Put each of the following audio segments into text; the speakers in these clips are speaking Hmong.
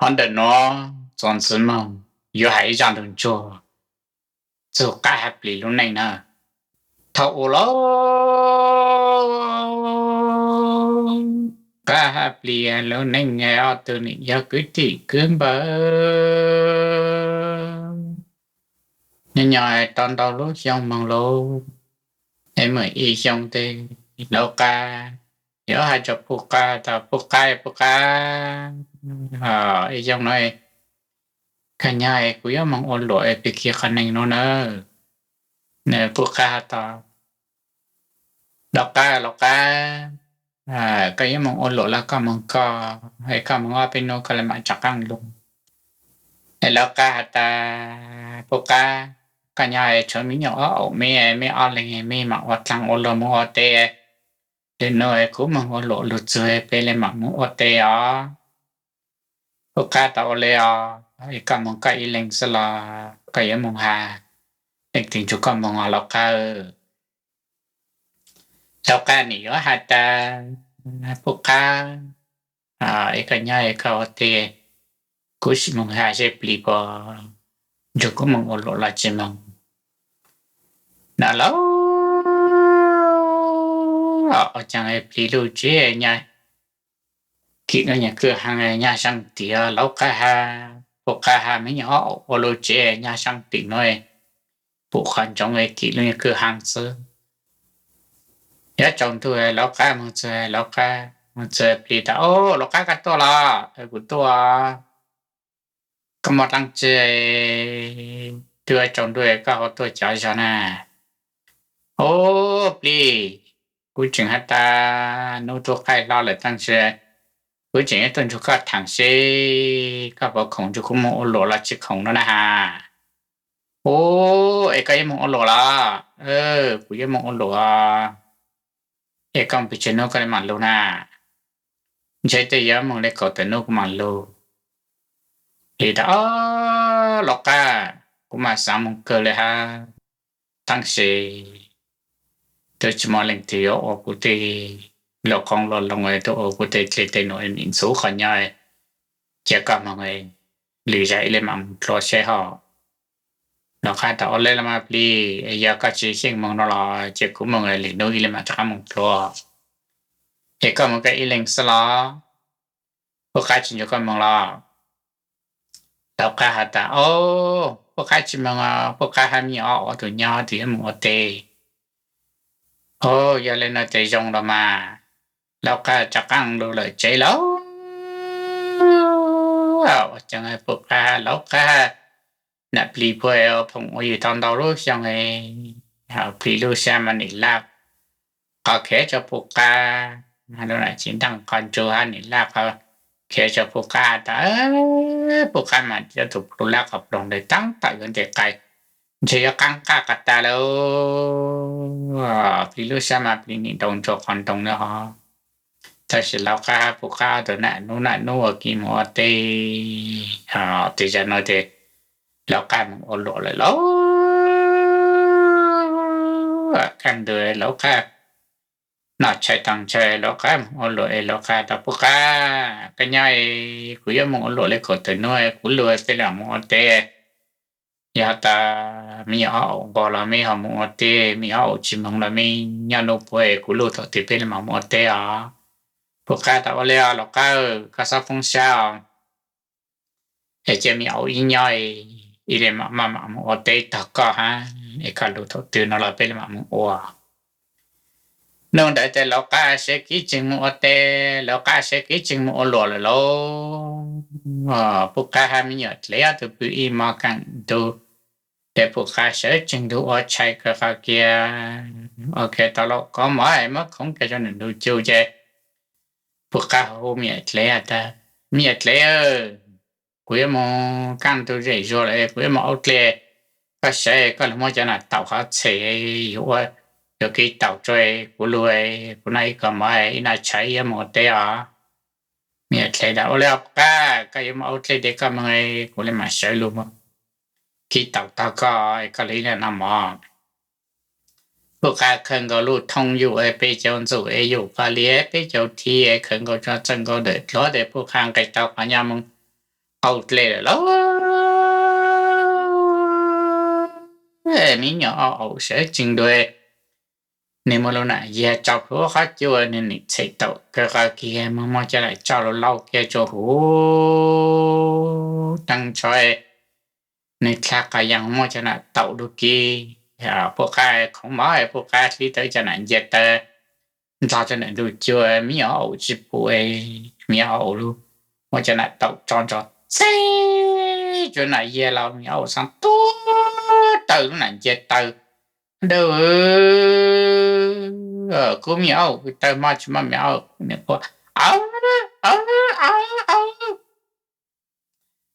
Qhov ntawm nuav txuas ntxiv moog yuav hais ib zaj ntug ntsuag txug qab hab plis lub neej na. Thaum u lauj, qab hab plis lub neej ob tug nim yog kwv tij kwv npawg, nyob nyob tau ntau lub xyoo moog lauj, es muaj ib xyoo tes lauv qab yuav has rua puj qab tas, puj qab, puj qab, ib xyoo nuav koj nyob es kuv yuav moog ua luam es pib khi qhov neej nuav na. Puj qab has tas, lauv qab, lauv qab, koj yuav moog ua luam los koj moog koj, es koj moog ob peb nub koj le maam rov qaab lug. Es lauv qab has tas, puj qab, koj nyob es tshuav meb nyuam ob aum, meb, meb ob leeg meb maam ua dlaag ua luag moog ua teb, lwm nub kuv moog ua luam lug txug peb le maam moog ua teb os. Puj qab tas, ua le os, es koj moog koj ib leeg xwb los koj yuav moog has leej twg nrug koj moog os lauv qab? Lauv qab nim yuav has tas, puj qab, es koj nyob es koj ua teb, kuv sim moog has seb plis puas nrug kuv moog ua luam los tsi moog na lauj. Ua caag plis lub tsev nyag, kim lub nyag kwj haa nyag saab tim, lauv qab has, puj qab has meb nyuam ob aum ua lub tsev nyag saab tim nuav, pum qhov ntsoov kim lub nyag kwj haa xwb. Yuav tsaus ntuj lauv qab moog txug, lauv qab moog txug plis tas, o, lauv qab koj tuaj los? Kuv tuaj. Koj muaj dlaab tsi twb yuav tsaus ntuj koj ho tuaj cov zog na? O, plis, kuv tseem has tas nub tub qaij hlo lawm tab sis kuv tseem yuav tuaj nrug koj thaam seb koj puas khoom nrug kuv moog ua luam los tsi khoom no na has. O, es koj yuav moog ua luam los? Kuv yuav moog ua luam. Es koj moog pes tsawg nub koj le maam lug na? Ntshe tej yuav moog le kaum tawm nub kuv maam lug. Plis tas, o, lauv qab, kuv maam xaav moog kawg le hab, tab sis twb tsi muaj leej twg yuav ua kuv tej luag qoob luag loo, tub ua kuv tej dlej tej num, nim ntxuv qhov nyob, cia koj moog, lwm zag ib le maam moog dlua seb hab. Lauv qab tas, ua le los mas plis, yog koj tsi xyeej moog no los cia kuv moog, lwm nub ib le maam rov qab moog dlua. Es koj moog koj ib leeg xwb los? Puj qab tsi nrug koj moog los? Lauv qab has tas, o, puj qab tsi moog, puj qab hab meb nyuam ob aum tug nyob tug yuav moog ua teb. O, yog le no tes zoo los mas. Lauv qab rov qaab lug lawm tsev lawm. Ua caag puj qab, lauv qab, nam plis puag ua phoom ua ywg tau ntau lub xyoo, plis lub sab mas nim laj qhov khev rua puj qab, lub nam tsis ntaaj qhov ntsug hab nim laj qhov khev rua puj qab tas, puj qab mas yog tug plhu lab qhov ploog ntawd taab tom yuav ntes qai, ntshe yuav qaab qaj qas tas lawm. Plis lub sab mas plis nim nroo nrua qhov ntoo na hov. Tab sis lauv qab hab puj qab tug nam nub nam nub ua ke moog ua teb, tes zag nuav tes lauv qab moog ua luam lawm lauj. Kaj ntug lauv qab noj tshais taag ntshaw, lauv qab moog ua luam es lauv qab tas, puj qab, koj nyob es kuv yuav moog ua luam le kaum tawm nub, kuv lug peb le moog ua teb. Yog tas meb nyuam ob aum npog los meb ho moog ua teb, meb nyuam ob aum tsi moog los meb nyob nub puab, kuv lug thaum twg peb le maam moog ua teb os. Puj qab tas, ua le os lauv qab, koj xob poob sab os. Es cia meb nyuam aum ib nyob, ib le maam maj mam moog ua teb tog koj hab, es koj lug thaum twg no los peb le maam moog ua. Nub ntawd tes lauv qab sawv kev tseem moog ua teb, lauv qab sawv kev tseem moog ua luam lawm lauj. Puj qab hab meb nyuam dlev ob tug pw ib mos kaaj ntug, tes puj qab sawv tsees ntug ua tshais kawg qhov kiag, ua kiag tau lauj kov mov es muab khoov kiag rua nws nrug cu ces puj qab hu meb nyuam dlev tas, meb nyuam dlev, kuv yuav moog kaaj ntug zem zuag lawm, kuv yuav moog aub dlej, koj sawv koj lug muab cov nam taum qhov txhem yuav kev taum rua kuv lug, kuv noj ib kov mov ib noj tshais yuav moog ua teb os. Meb nyuam dlev tas, ua le os puj qab, koj yuav moog aub dlej tes koj moog, kuv le maam sawv lug moog kev taum tog koj, koj lug ib le noj mov. Puj qab khawb nkaus lub thoob yuj, peb caug ntxuj es yuj paj li, peb caug thib, khawb nkaus tso txawj nkaus ntawm dluav tes puj qab nqes tau qhov nyob moog au dlej lawm lauj. Me nyuam aub aum sawv tsees dua, nws muab lub nam yiag tso plhuav qhov cub, nws nim txhem taum kawg qhov kiag, muab cov nam tso laus laus kiag rau huv teeb ntsho. Nws dlha qas yees muab cov nam taum dua kiag, pub qab khoov mov, pub qab hlib tau cov nam nce taw ntog rau ntawm ntug cua. Me nyuam aub aum tsis pum, me nyuam aub aum lug muab cov nam taum tso ntsoov txheb, cov nam yiag los me nyuam aub aum xav tuag tawm lub nam nce taw. Dawb, kuv me nyuam aub aum pw tawg hmo tsis muaj me nyuam aub aum niam quaj.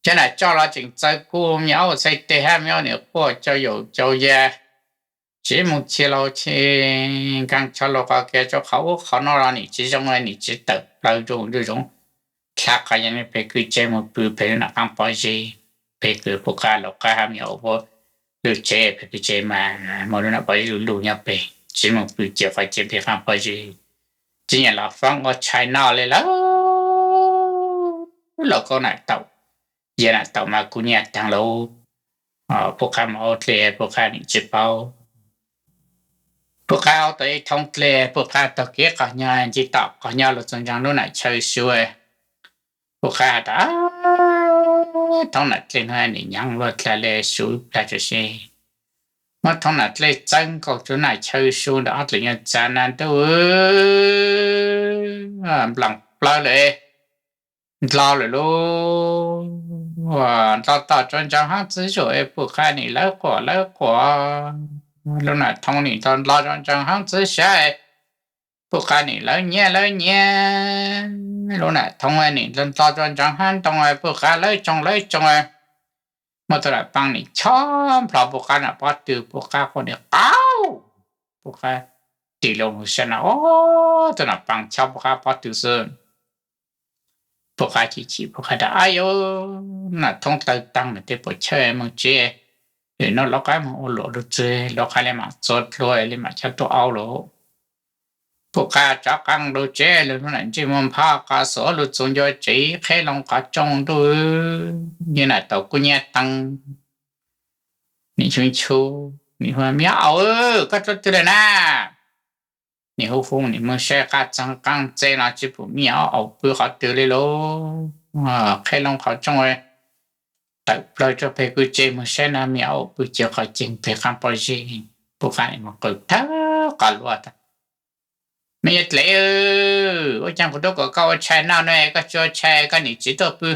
Cov nam tso los tseem txawv kuv, me nyuam aub aum txhais tes hab me nyuam aub niam quaj cau yaum cau ya. Tsis mus txhia laus txhia nkees, tso laus qhov kiag rau qhov ub qhov no los nim tsis zoo, nim tsis tawm plaws rau ntuj zoov. Dlha qas yees pem kwv tsev mus pw pem lub nam qaab pob zeb. Pem kwv pub qab laus qab hab me nyuam aub aum lub tsev, pem kwv tsev mas muaj lub nam pob zeb lug lug nyob pem, tsis mus pw cia qhov tsev pem qaab pob zeb. Tsis nyiam los foob ua tshais noj li lawm. Laus kaub nam taum, yiag nam taum mas kub nyiaj taag lauj. Pub qab mus aub dlej, pub qab nim tsis paub. Pub qab aub tau ib thoob dlej, pub qab taug kev qos nyob, nce tom qos nyob lug txug ntsaa lub nam chaw su. Pub qab has tas, thoob nam dlej no nim nyaav luaj dlha le, su plag tso seb. Muab thoob nam dlej txawb nkaus rua nam chaw su ntawm ob dlaim nyuag txav na ntuj, nplaam plawg lawm, ndlo lawm lauj. Ndlo tom tsua ntsoog haab txwv zuj, pub qab nim lawv quas lawv quas. Lub nam thoob nim ndlo ndlo tsua ntsoog haab txwv sab, pub qab nim lawv nyiab lawv nyiab. Lub nam thoob nim ndlo ndlo tsua ntsoog haab ntoo, pub qab lawv tsoo lawv tsoo. Muaj tug nam paab nim chob nplho pub qab nam pob tw, pub qab quaj nim qaub. Pub qab tig loo sab na, ob tug nam paab chob pub qab pob tw xwb. Pub qab chim chim pub qab tas, ab yuv, nam thoob tawg taag lawm, tej puas chawj moog tsev, lwm nub lawv qab moog ua luam lug txug, lawv qab le maam txua dlua le maam chob tuaj aub lawm. Pub qab rov qaab lug tsev, lug lub nam ntsej muag npha qas xuav lug txug ncua tsev, qheb loo qhov rooj ntuj, yawg nam taum kub nyab teeb. Nim xyuv nchuv, nim hu, me nyuam aub, koj tuaj twg lawm na? Nim hu hu nim moog saib qab txeeg qaab txeeb los tsis pum me nyuam aub aum pw qhov twg li lauj. Qheb loo qhov rooj, tawm plawg rua peg kwj tsev moog saib na, me nyuam aub aum pw cia qhov ceeg peg qaab pob zeb. Pub qab nim moog qw thawb qas luaj tas, me nyuam dlev, ua caag kuv tuaj kom koj ua tshais noj no koj tsis ua tshais koj nim tsev tuaj pw.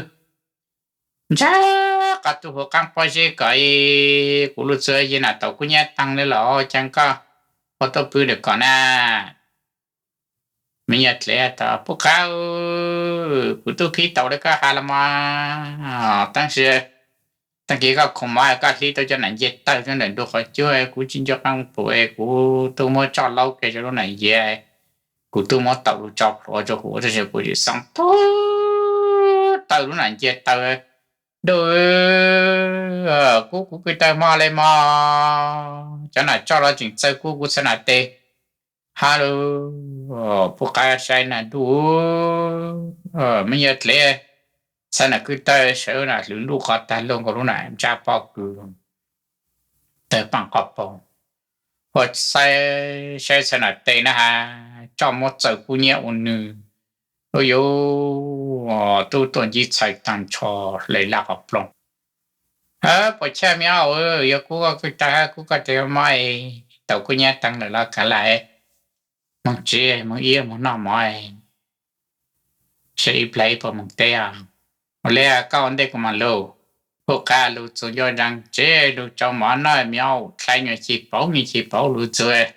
Ntsab qhov tw huv qaab pob zeb kom kuv lug txug yawg nam taum kub nyab teeb le los caag koj ua tuaj pw lawm kom na. Me nyuam dlev tas, pub qab, kuv tub khib taus le koj has los mas, tab sis tag kis koj khoom mov koj hlib tau cov nam nce tawg rua ntawm ntug qhov cub, kuv tsis nco qab pum, kuv tub muab tsoj laub kiag rua lub nam yiag, kuv tub muab taum lug tso plhuav rua huv, tab sis kuv tsis xaav tuag tawm lub nam nce tawg. Dub, kub kuv pw tawg hmo le mog, cov nam tsoj los tseem txawv kub kuv txhais nam tes. Hab lug, pub qab saib na, dub, me nyuam dlev, txhais nam kwj tawg sawv nam hlwv luj qhov tag lug nkaus lub nam ntsab pob kws tawg paaj qhov paug. Ua saib txhais nam tes na has, tsoj muab txawv kub nyiab ua nws. Ua yuv, tub tuaj ncig txhais taag nrho hle laj qhov ploog. Puas chawj me nyuam aub, yog kub koj kwj tawg hab kub koj tes mog, taum kub nyiab teeb lawm los kav lawm, moog tsev moog ib moog noj mov, saib ib plag ib puas moog teb os. Ua le koj ua ntej kuv mam lug. Pub qab lug txug ncua ntsaa tsev lug tsau mov noj, me nyuam aub dlaib nyuag ci pauv nyuag ci pauv lug txug,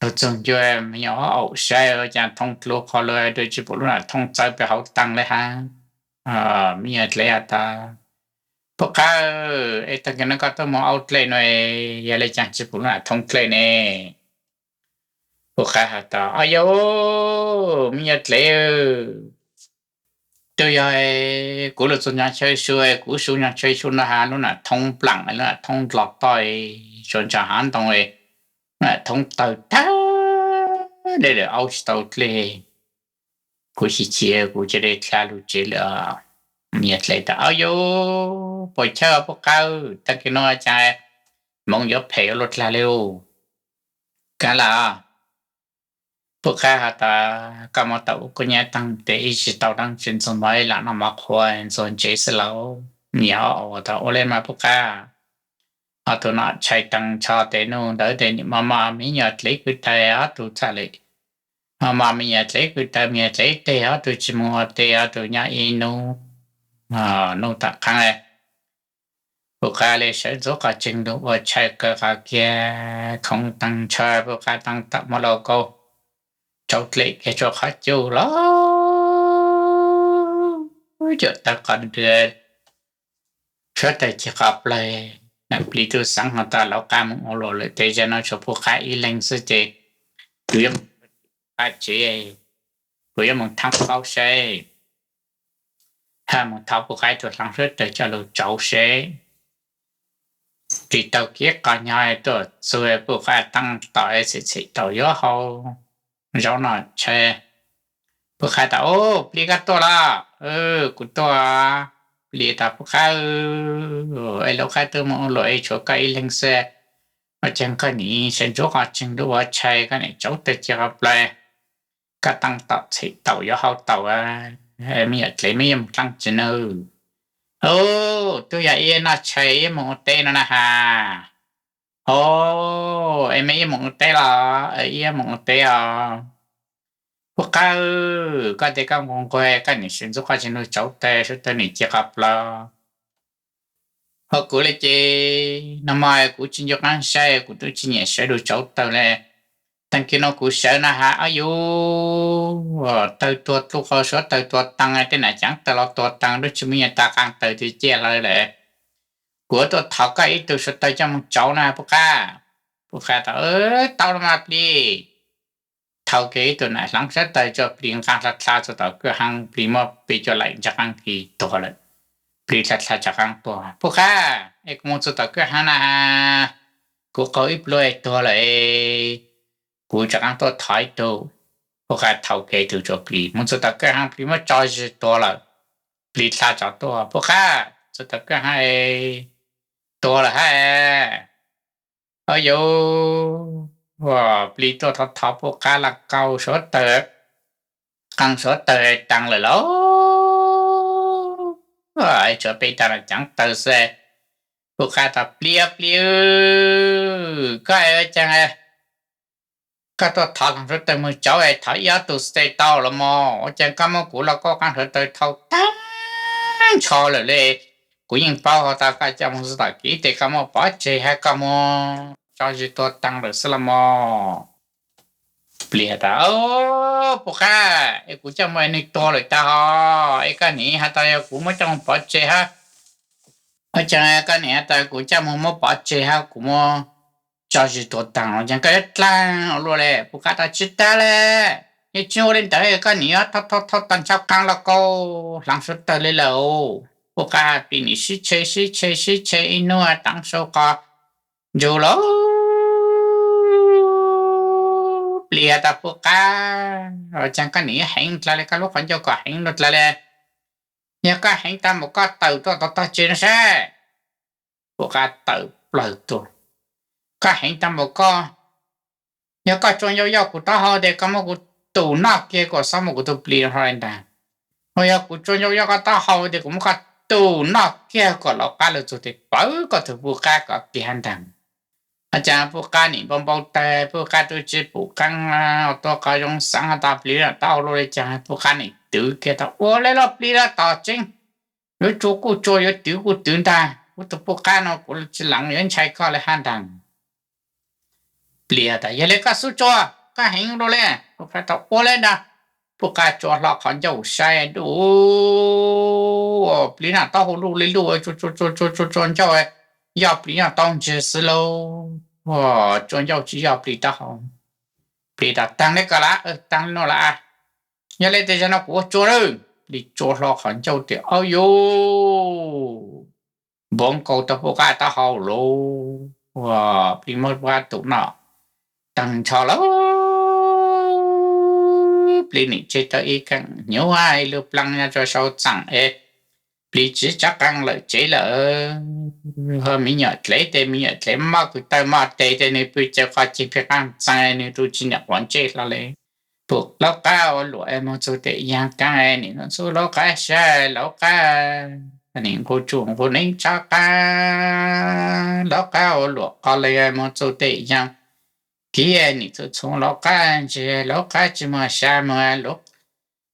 lug txug ncua me nyuam aub aum saib ua caag thoob dlua qhov lug dua tsis pum lub nam thoob txawv peg hauv taag le hab. Me nyuam dlev has tas, pub qab, es tag kis no koj tuaj moog aub dlej no, yog le caag tsis pum lub nam thoob dlej ne? Pub qab has tas, o yau, me nyuam dlev, twb yog kuv lug txug ntsaa chaw su, kuv su ntsaa chaw su no has lub nam thoob nplaam, lub nam thoob ndlo toj, tsua ntsaa hav ntoo, lub nam thoob tawg tag le lawm, aub tsis tau dlej. Kuv chim chim kuv ca le dlha lug tsev lawm. Yawg dlev tas, Au yus, puas chawj Pub Qab, tag kis no cas hmoov yuav phem ua luaj dlag li. Kav lam, Pub Qab has tas, Koj mus tau ua koj nyab taag tes ib tsis tau dlaab tsi, ntxuag mov lam noj mov qhuav ntxuag ntsev xwb lauj. Yawg has tas, Ua le mas Pub Qab, ob tug no tshais taag nrho tes nuj ntawd tes nim mos mos me nyuam dlev kwv taw ob tug txhaj le, mos mos me nyuam dlev kwv taw me nyuam dlev teg ob tug tsis moog ua teb ob tug nyob ib nub, nub tom qaab le. Pub Qab le sawv ntxuav qhov tseeg lug ua tshais kaw qhov kiag khoov taag nrho, Pub Qab taab tom muab lauj kaub rauv dlem kiag rua qhov cub los cuam tawg qhov nrua, suav tawg ceg qhov plawg. Nam plig tub xaav has tas, Lauv Qab moog ua luam lawm tes zag no tshuav Pub Qab ib leeg xwb ces kuv yuav moog qab tsev, kuv yuav moog thaab qaub seb, hab moog thov Pub Qab tug hlaav suav tawg coj lug tsauv seb. Plig taug kev qos nyob tuaj txug, Pub Qab taab tom txhim txhim taum yuav hau zaub noj tshais. Pub Qab tas, Au, plig koj tuaj los? Kuv tuaj. Plig tas, Pub Qab, es Lauv Qab tub moog ua luam es tshuav koj ib leeg xwb, ua caag koj nim sawv ntxuav qhov tseeg lug ua tshais, koj nim tsauv tawg ceg qhov plawg, koj taab tom txhim taum yuav hau taum, me nyuam dlev mej yuav moog dlaab tsi nawb? Au, tub yog ib noj tshais ib moog ua teb no na has. Au, es mej ib moog ua teb los? Ib moog ua teb os. Pub Qab, koj tes koj nquag nquag, koj nim sawv ntxuav qhov tseeg lug tsauv tawg, suav tawg nim ceg qhov plawg. Ho kuv le ces nag hmo kuv tsis nco qaab saib, kuv tub tsis nyiam sawv lug tsauv tawg le. Taag kis no kuv sawv na has, au yus, tawg tuag dlub qhov, suav tawg tuag taag, tej nam caav tawg los tuag taag, lub tsis muaj nyuag tag qaab tawg twg ciaj hlawv lawm. Kuv tuaj thov koj ib tug suav tawg coj moog tsauv na Pub Qab. Pub Qab tas, Tau los mas plig. Thau kiag ib tug nam hlaav suav tawg rua plig nqaa dlha dlha txug tom kwj haav, plig muab peb cuaj laim ntsag qaab kis tuag lawm. Plig dlha dlha ntsag qaab tuag. Pub Qab, es kuv moog txug tom kwj haav na, kuv qaug ib pluag es tuag lawm, kuv ntsag qaab tuaj thov ib tug. Pub Qab thau kiag ib tug rua plig, moog txug tom kwj haav plig muab tso zig tuag lawm. Plig dlha tsov tuaj. Pub Qab, txug tom kwj haav tuag lawm hab. Au yus, plig tuaj thov thov Pub Qab los kaug suav tawg, qaab suav tawg taag lawm lauj. Tshuav peb tug nam caav tawg xwb. Pub Qab tas, Plig, plig, koj ua caag koj tuaj thov hlaav suav tawg moog tsauv es thov ib ob tug xwb tau los mog? Ua caag koj muab kuv lauj kaub qaab suav tawg thau taag nrho lawm le. Kuv yeej paub has tas koj coj moog txug tom kis tes koj muab pov tseg hab koj muab tso zig tuag taag lawm xwb los mog. Plig tas, Pub Qab, es kuv coj moog es nwg tuag lawm tag hos, es koj nim has tas yog kuv muab coj moog pov tseg hab, ua caag koj nim has tas kuv coj moog muab pov tseg hab kuv muab tso zig tuag taag los caag koj yuav dlaag ua luaj le? Pub Qab tas, Tsi tag le, yog tsi ua le ntawd koj nim yuav thau thau tag nrho qaab lauj kaub hlaav suav tawg le lawm. Pub Qab, plig nim sib tshe sib tshe sib tshe ib nub taav sau qos ntsug lauj. Plig has tas, Pub Qab, ua caag koj nim heev dlaag le, koj lub qhov ncauj kom heev luaj dlaag le. Yog koj heev tag npaum koj tawm tuaj tom tog tsev no saib. Pub Qab tawm plawg tuaj. Koj heev tag npaum koj, yog koj tsua ncauj yoj kuv taub hau tes koj muab kuv tus noj kiag kom xob mus kuv tug plig hlo le ntaag. Ho yog kuv tsua ncauj yoj koj taub hau tes kuv muab koj tus noj kiag kom lauj qab lug txug tes pawv koj tug Pub Qab kom kiag hab ntaag. Ua caag Pub Qab nim npau npau tawg, Pub Qab tub tsi pum qaab ua tuab qhov zoo xaav has tas plig no taub hau luaj le caag, Pub Qab nim twv kiag tas, Ua le lauj, plig lawm tom tseeb, yuav tsua kuj tsua, yuav twv kuj twv ntaag, kuv tug Pub Qab no kuv tsi lees yuav ntshai koj le hab ntaag. Plig tas, Yog le koj xub tsua, koj heev luaj le. Pub Qab tas, Ua le ntaag. Pub Qab tsua hlo qhov ncauj saib, du, plig no taub hau luj le luj, tsua tsua tsua tsua ncauj, yoj plig nyob tau ntseg xwb lauj. Tsua ncauj tsi yoj plig taub hau. Plig tas, Taag le koj lawm, taag le nuav lawm. Yog le tes zag no kuv ua tsua lawm. Plig tsua hlo qhov ncauj tes, Au yus, npuav nkaus tau Pub Qab taub hau lauj. Plig muab Pub Qab tus noj taag nrho lawm. Plig nim tseg tau ib kaam hnyuv, ib lub plaab nyob rua saum txaam es Plis tsis tso qeej lawm tsev lawm. Ho me nyuam dlev tes me nyuam dlev, moj kwv tawg moj tes tes, nws pw caw qhov ceg pheej qaab txee, nws tus tsis niam quav ntsej hlo li. Pum laub qab ua luam es moog txug tes yaag kaab, nim txug laub qab sab laub qab, nim nqus tsum nqus neeb tso qaab, laub qab ua luam qo le moog txug tes yaag kiv, nim txug txhua laub qab ntseg, laub qab tsis muaj sab moog,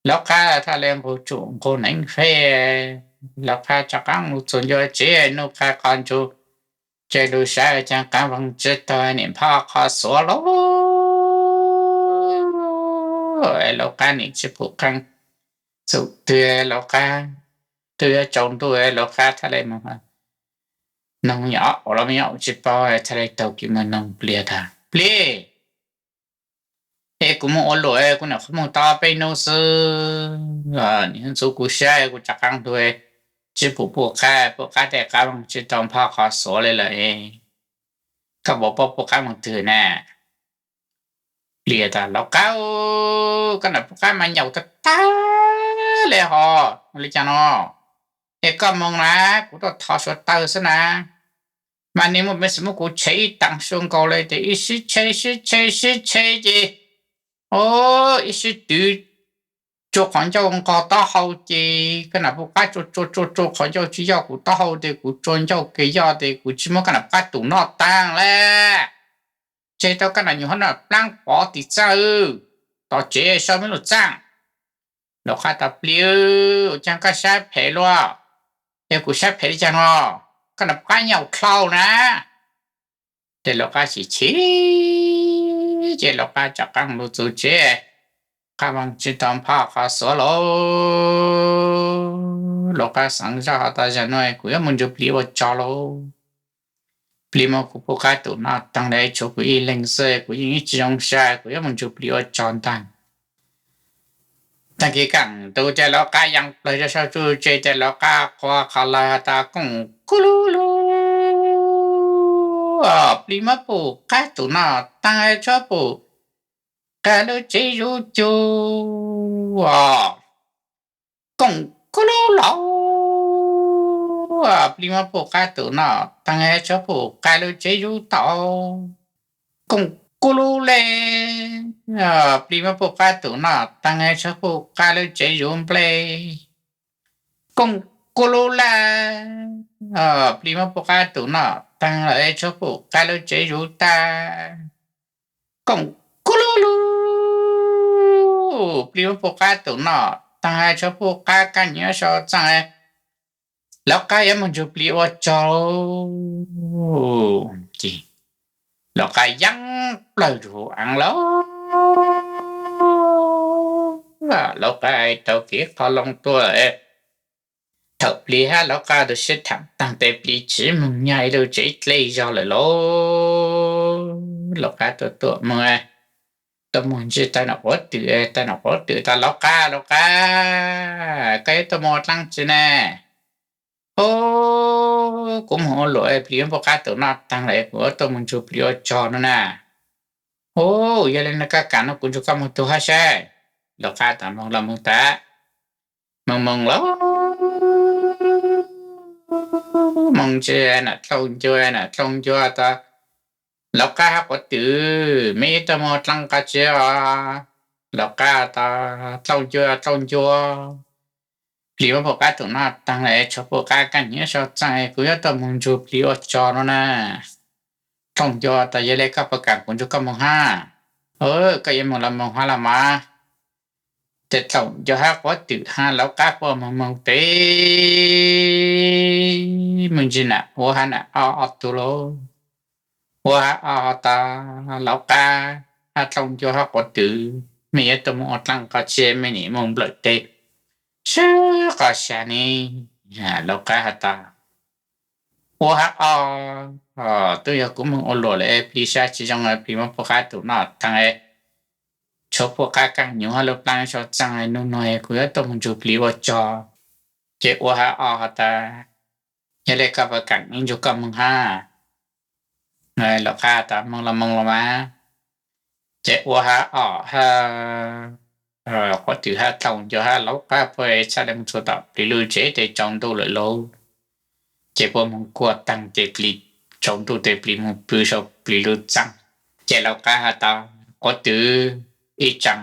laub qab thaj le nqus tsum nqus neeb feb, laub qab tso qaab lug txug ncua tsev, nuj qha qhov ntsug, ces lug saib caag qaab voog tsi taug, nim npog qhov xuav lauj. Laub qab nim tsi pum qeej txug twg, laub qab twb yuav tsaus ntuj, laub qab thaj le moog noog nyob ua los me nyob ua tsis paub, thaj le taug kev moog noog Plis tas, Plis, es kuv moog ua luam, kuv nyuam qhuav moog tau peb nub xwb, nim txug kuv sab kuv tso qaab lug tsi pum pum qab, pum qab tej qab moog tsi tau, npog qhov xuav le lawm, koj puas paub pum qab moog twg na? Plis tas, Laub qab, koj nam pum qab mas nyaum tag tag le hos, ua li cas no? Es koj moog na, kuv tuaj thov suav tawg xwb na, mas nws muaj peev xwm muab kuv tshev ib taag sua nkaus le tes ib sib tshev sib tshev sib tshev ces, o, ib sib twv tsua qhov ncauj nqog taub hau ces koj nam pum qab tsua tsua tsua tsua qhov ncauj tsis yog kuv taub hau tes kuv tsua ncauj ke yog tes kuv tsis muab koj nam pum qab tus noj taag le. Tseg tau koj nam nyuam hab noj plaab pov tim txaj, tom tsev so meb lug txaaj. Laub qab tas, Plis, ua caag koj sab phem luaj? Es kuv sab phem li cas no? Koj nam pum qab nyaum dlhau na. Ces laub qab chim chim, ces laub qab tso qaab lug txug tsev, qab voog tsi tau, npog qhov xuav lauj. Laub qab xaav zoj has tas, Zag nuav kuv yuav moog nrug Plis ua tsog lauj. Plis muab kuv pum qab tus noj taag le, tshuav kuv ib leeg xwb, kuv yeej ib tsi zoo sab, kuv yuav moog nrug Plis ua tsog ntaag. Taag kis kaam tus ces laub qab yaa plawg rua sau tsuj tse ces laub qab qua qhov lawg has tas, Kooj kub lub lub, Plis muab pum qab tus noj taag, tshuav pum qab lub tsev zuv cug. Kooj kub lub lauj, Plis muab pum qab tus noj taag, tshuav pum qab lub tsev zuv tau. Kooj kub lub le, Plis muab pum qab tus noj taag, tshuav pum qab lub tsev zuv nplej. Kooj kub lub le, Plis muab pum qab tus noj taag lawm, tshuav pum qab lub tsev zuv tag. Kooj kub lub lub, Plis muab pum qab tus noj taag, tshuav pum qab kaaj nyiav sau txaaj. Laub qab yuav moog nrug Plis ua tsog. Ces laub qab yaa plawg rua huv aav lawm. Laub qab tau kev qhov loo tuaj. Thaum Plis hab laub qab tus sib thaam taag tes Plis tsi moog nyag ib lub tsev dlej zog lawm lauj. Laub qab tuaj tuaj moog, tuaj moog ntsib tag nam quav twm, tag nam quav twm tas, Laub qab, laub qab, koj yuav tuaj moog ua dlaab tsi na? Ub, kuv moog ua luam, Plis muab pum qab tus noj taag lawm, kuv yuav tuaj moog nrug Plis ua tsog no na. Ub, yog le nuav koj kaam no kuv nrug koj moog tug hab saib. Laub qab tas, Moog los moog tas. Moog moog lauj, moog tsi nam dlauj ncua, nam dlauj ncua tas, Laub qab hab quav twm, meb yuav tuaj moog dlaab qhov tsi os? Laub qab tas, Dlauj ncua, dlauj ncua, Plis muab pum qab tus noj taag lawm, tshuav pum qab kaaj nyiav sau txaaj, kuv yuav tuaj moog nrug Plis ua tsog no na. Dlauj ncua tas, Yog le koj puas kaam kuv nrug koj moog hab? Koj yuav moog los moog hab los mas. Ces dlauj ncua hab quav twm hab laub qab puab moog moog tes, me ntsis nam ua hab nam o ob tug lauj. Ua hab o tas, Laub qab hab dlauj ncua hab quav twm, mej yuav tuaj moog ua dlaab qhov tsi, mej nim moog nplawm tes sab qhov sab ne? Laub qab has tas, Ua hab o, twb yog kuv moog ua luam lawm, Plis sab tsi zoo, Plis muab pum qab tus noj taag, tshuav pum qab kaaj nyiav hab lub plaab sau txaaj, nub nuav kuv yuav tuaj moog nrug Plis ua tsog. Ces ua hab o has tas, Yog le koj puas kaam ib nrug koj moog hab? Laub qab tas, Moog los moog los mas. Ces ua hab o hab Quav Twm hab Dloos Ncuas hab Lauv Qab puab txhaj le moog txug tom plis lub tsev tes tsaus ntuj lawm lauj. Ces puab moog kuaj taag ces plis tsaus ntuj tes plis moog pw sau plis lub txaaj. Ces Lauv Qab has tas, Quav Twm, ib tsaam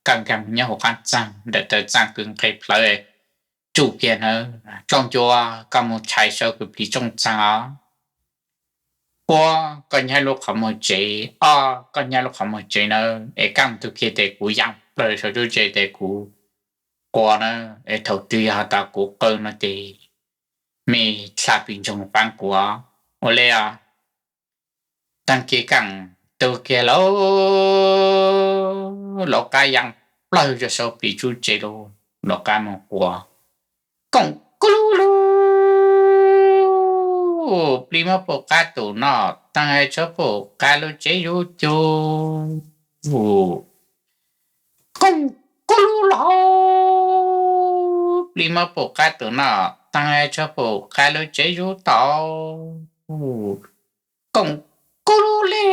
koj nkaag nyob huv qaab txaaj, ntawm taw txaaj kws nqeg plawv tsuj kiag nawb. Dloos Ncuas, koj moog tshais sau kuv plis tsooj txaaj os. Quab, koj nyab lub qhov muag tsev, ob, koj nyab lub qhov muag tsev nawb, es koj moog tug kiag tes kuv yaam plawg sau tsuj tsev tes kuv quas nawb, es thaus twg yog has tas kuv qw no tes mej dlha pis ntsoog paab kuv. Ua le os. Taag kis kaam tug kiag lauj, Lauv Qab yaam plawg rua sau plis tsuj tsev lauj, Lauv Qab moog quas. Koom kuj lub lug, plis muab puj qab tum noj taag, tshuav puj qab lub tsev zuv cug. Koom kuj lub lug, plis muab puj qab tum noj taag, tshuav puj qab lub tsev zuv tau. Koom kuj lub le,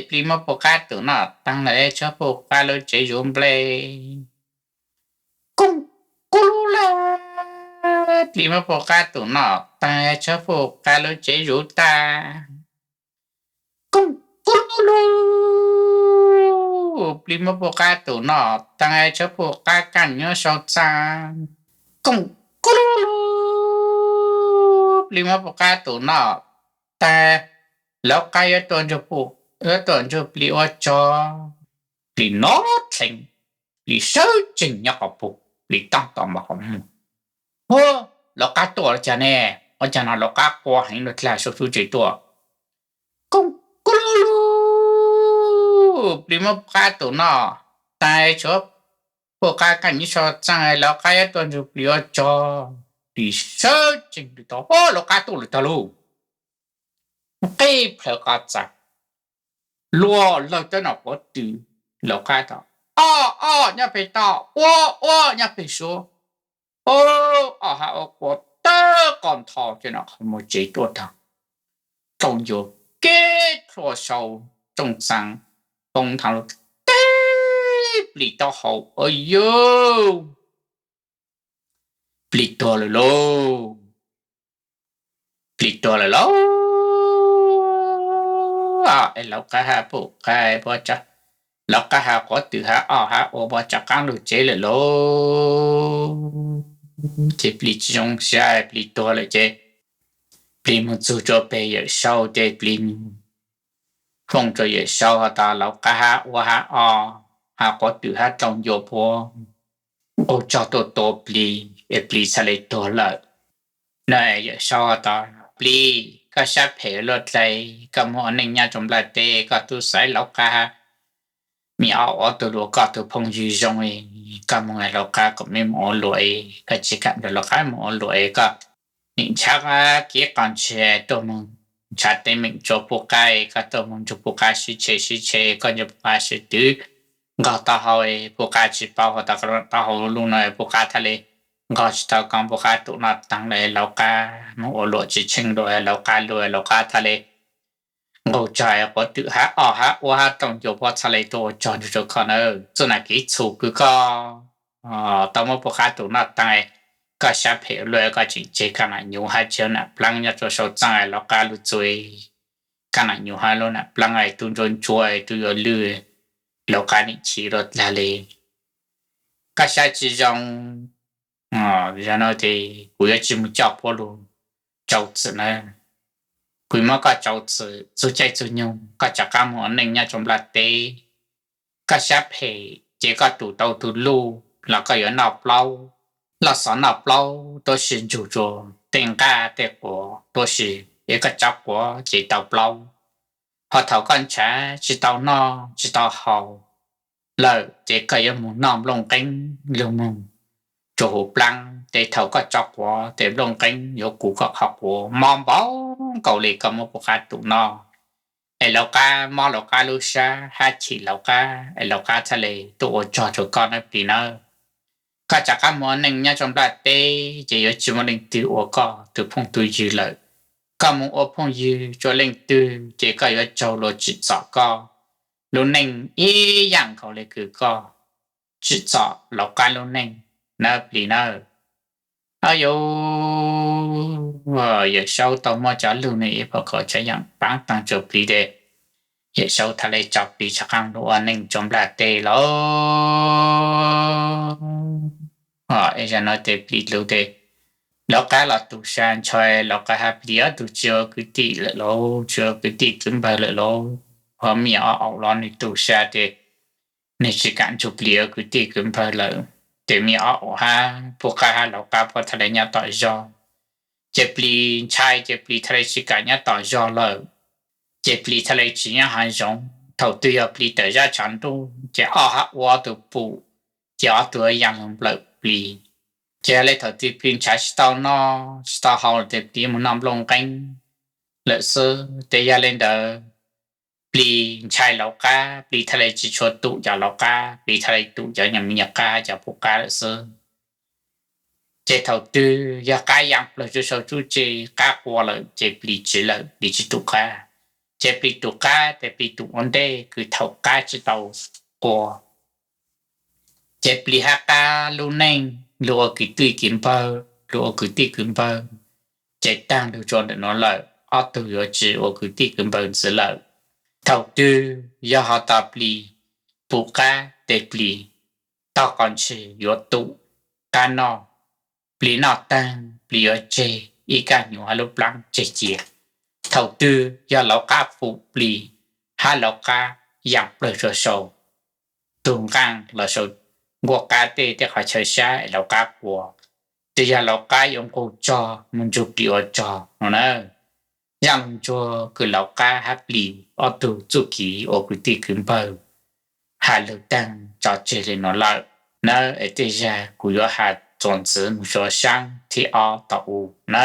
plis muab puj qab tum noj taag, tshuav puj qab lub tsev zuv nplej. Koom kuj lub le, plis muab puj qab tum noj taag, tshuav puj qab lub tsev zuv tag. Koom kuj lub lug, plis muab puj qab tum noj taag, tshuav puj qab kaaj nyob sau txaaj. Koom kuj lub lug, plis muab puj qab tum noj taag, Lauv Qab yuav tuaj nrug plis ua tsog. Plis nov dheev, plis sawv tsees nyob qhov pug, plis taab tom npog qhov muag. Huab, Lauv Qab tuaj los caag ne? Ua caag no Lauv Qab quaj heev lug dlha sau tsuj tsev tuaj. Koom kuj lub lug, plis muab puj qab tum noj taag, tshuav puj qab kaaj nyob sau txaaj, Lauv Qab yuav tuaj nrug plis ua tsog. Plis sawv tsees lug tog, Huab, Lauv Qab tuaj lawm tog lauj. Nqeg plawv qab txag, luag lawg tawb nom quav twm. Lauv Qab tog, Ob, ob nyob peg toj, Huab, Huab nyob peg suab. Ob hab Huab quaj tawg qos ntho cov nom qhov muag tsev tuaj tog. Dloos Ncuas kev dlhua sau tsooj txaaj, poob nthav lug teb plis taub hau, Au yug, plis tuag lawm lauj, plis tuag lawm lauj. Es Lauv Qab hab puj qab, Lauv Qab hab quav twm hab ob hab ua puab rov qaab lug tsev lawm lauj. Ces plis tsi zoo sab, plis tuag lawm ces plis moog txug rua peg Yawm Saub ces plis fooj rua Yawm Saub has tas Lauv Qab hab ua hab ob hab quav twm hab Dloos Ncuas puab nqug tsog tuaj tua plis es plis txhaj le tuag lawm. No Yawm Saub has tas, Plis, koj sab phem luaj dlai, koj moog ua neej nyob rua nplaj teb koj tub xaiv Lauv Qab hab Mim ob ua tug lug koj tug phooj ywg zoo, koj moog Lauv Qab kom mej moog ua luam, koj tsi kam nrug Lauv Qab moog ua luam, koj nim ntshaw kev qos ntseg tuaj moog ntshaw teeb meem rua puj qab, koj tuaj moog nrug puj qab sib tshe sib tshe, koj nrug puj qab sib twv nqog taub hau, puj qab tsi paub has tas koj taub hau luj no puj qab txhaj le nqog tsi tau koj puj qab tum noj taag lawm, Lauv Qab moog ua luam tsi tsheej lug, Lauv Qab lug Lauv Qab txhaj le nqug tsog quav twm hab ob hab ua hab Dloos Ncuas puab txhaj le tuaj ua tsog nrug rua koj nawb. Txuj nam kev txhum kws koj tau muab puj qab tum noj taag, koj sab phem luaj koj tseem tseg koj nam nyuv hab tseg nam plaab nyob rua sau txaaj Lauv Qab lug txug, koj nam nyuv hab lub nam plaab tub ntsuab ntsuab tub yuav lwj, Lauv Qab nim chim luaj dlawg le. Koj sab tsi zoo, yog no tes kuv yuav tsi moog coj puab lug tsau txim nawb. Kuv muab koj tsau txim txug caij txug nyoog koj rov qaab moog ua neej nyob rua nplaj teb. Koj sab phem ces koj tum tau tug luj los koj yuav noj plaub, loj xov noj plaub tuab si ntsug rua tej nqaj tej quav tuab si, es koj tso quav ces tau plaub. Ho thaum koj ntshaw tsi tau noj tsi tau haus lawm ces koj yuav moog noj nplooj nqeeb lug moog rua huv plaab, tes thaum koj tso quav tes nplooj nqeeb yuav kuv koj qhov quav mob npaum nkaus le koj muab puj qab tum noj. Es Lauv Qab mob Lauv Qab lub sab hab chim Lauv Qab, es Lauv Qab txhaj le tuaj ua tsog rua koj nawb plig nawb. Koj rov qaab moog ua neej nyob rua nplaj teb ces yuav tsi muaj leej twg ua koj tug phooj tug ywg lawm. Koj moog ua phooj ywg rua leej twg ces koj yuav raug luag tsim txom koj. lub neej ib yam nkaus li kws koj tsim txom Lauv Qab lub neej nawb plis nawb. Au yau, Yawm Saub tau muab cov lug nwg ib phom khaum tsav yaam paab taag tsua plis tes Yawm Saub txhad le tso plis tshaj qaab lug ua neej tsua nplaj teb lawm. Ib zag nuav tes plis lug tes Lauv Qab los tu sa ntshai, Lauv Qab hab plis ob tug tsi ua kwv tij lawm lauj, tsi ua kwv tij kwv npawg lawm lauj. Ho miaj ob aum los nwg tu sa tes nwg tsi kam nrug plis ua kwv tij kwv npawg lawm. Tes miaj ob aum hab Pub Qab hab Lauv Qab puab txhad le nyob tom zog. Ces plis ntshai ces plis txhad le tsi kam nyob tom zog lawm. Ces plis txhad le tsi nyob haav zoov. Thaum twg yog plis tawm zab tshav ntuj ces ob hab ua ob tug pum, ces ob tug yaa lug nplawm plis. Ces yog le thaum twg plis ntshaw tsi tau noj tsi tau haus lawm tes plis moog noj nplooj nqeeb lawm xwb. Tes yog le ntawd plis ntshai Lauv Qab, plis txhad le tsi tshua tum cov Lauv Qab, plis txhad le tum cov nyuas miv nyuas qab cov Pub Qab lawm xwb. Ces thaum twg yog qab yaa plawg rua sau tsuj tse, qab qua lawm ces plis tsiv lawm, plis tsi tum qab. Ces plis tum qab tes plis tum ua ntej kws thaum qab tsi tau qua. Ces plis hab qab lub neej lug ua kwv tij kwv npawg, lug ua kwv tij kwv npawg, ces taag lug tsua ntawm nuav lawm, ob tug yuav tsi ua kwv tij kwv npawg ntxiv lawm. Thaum twg yog ho tas plis pum qab tes plis tog qos ntshis yuav tum qab noj. Plis noj taag plis yuav tseg ib kaj nyuas hab lub plaab tseg cia. Thaum twg yog Lauv Qab pum plis hab Lauv Qab yaa plawg rua sau tug nqaaj los sau nkuaj qab tej tej qhov chaw sab es Lauv Qab qua, tes yog Lauv Qab yuav nqug tsog moog nrug plis ua tsog no na. Yaaj lug nrug kws Lauv Qab hab plis ob tug txuj kev ua kwv tij kwv npawg has lug taag tso tseg le nuav lawm na. Es tej zag kuv yuav has txuas ntxiv moog rua saab thib ob tom u na.